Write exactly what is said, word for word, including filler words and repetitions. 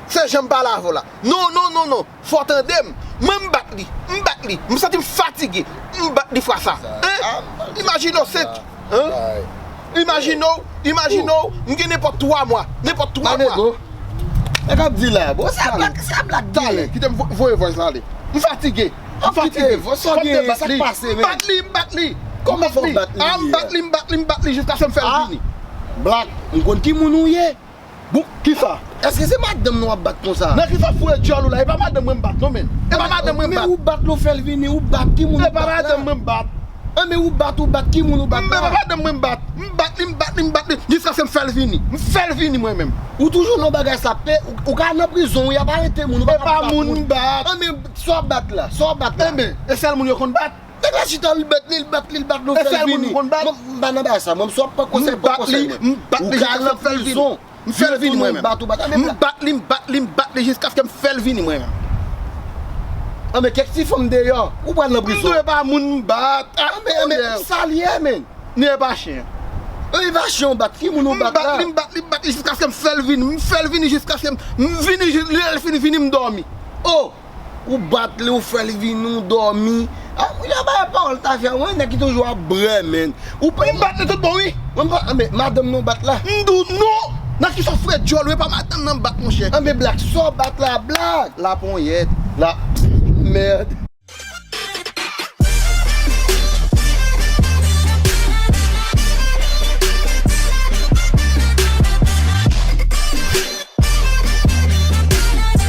Se jan m pale avè w la. Non, non, non, non. Fò w tande m. Mwen, m bat li. M bat li. M santi m fatige. M bat li fwa sa. Hein? Imajine w, se. Hein? Imajine w, imajine w, m gen nenpòt twa mwa. Nenpòt twa mwa. Manego, nèg ap di la, bon, sa blak, sa blak. Talè, kite m vo- voye voice la ale. M fatige. M fatige. Fò m te bat li. M bat li, m bat li. Kòman fò w bat li? Ah, m bat li, m bat li, m bat li jiskaske m fè l vini. Blak, m konn ki moun ou ye. Bon, kisa? Èske se madanm nan w ap bat konsa? Nan kisa foure djòl ou la? E pa madanm mwen m bat non, men. E pa madanm mwen m bat. Men ou bat l, ou fè l vini, ou bat, ki moun ou bat la? E pa madanm mwen m bat. An, men ou bat, ou bat, ki moun ou bat la? E pa madanm mwen m bat. M bat li, m bat li, m bat li, jiskaske m fè l vini. M fè l vini mwen menm. Ou toujou nan bagay sa, pe, ou, ou ka nan prizon, wi, y ap arete moun, ou pa ka bat moun. E pa moun m bat. An, men sa w ap bat la, sa w ap bat la? Enben, e sèl moun yo konn bat. Nèg la chita, l bat li, l bat li, l bat li, ou fè l vini. E sèl moun m konn bat. Mwen, m pa nan bagay sa, mwen, m swa pran konsèy, pran konsèy mwen. M bat li, m bat li, ou ka al nan prizon. M fè l vini mwen menm. M bat li, m bat li, m bat li jiskaske m fè l vini mwen menm. Anben, kèk ti fanm deyò, ou pral nan prizon. M dwe pa moun m bat. Ah, men, men, sa l ye, men? Nèg pa chen. Anben, pa chen ou bat, ki moun ou bat la? M bat li, m bat li, m bat li jiskaske m fè l vini. M fè l vini jiskaske m, m vini, lè l fin vini, m dòmi. Oh! Ou bat li, ou fè l vini, ou dòmi. Ah, moun yo bay pawòl ta fè, mwen, nèg ki toujou ap brè, men. Ou pa. M bat li tout bon, wi. Mwen pa, men, madanm nan w bat la. M di w non. Nan kisa w foure djòl ou, e pa madanm nan m bat, monchè. Anben, blak, sa w bat la, blak. La ponyèt. La, mèd.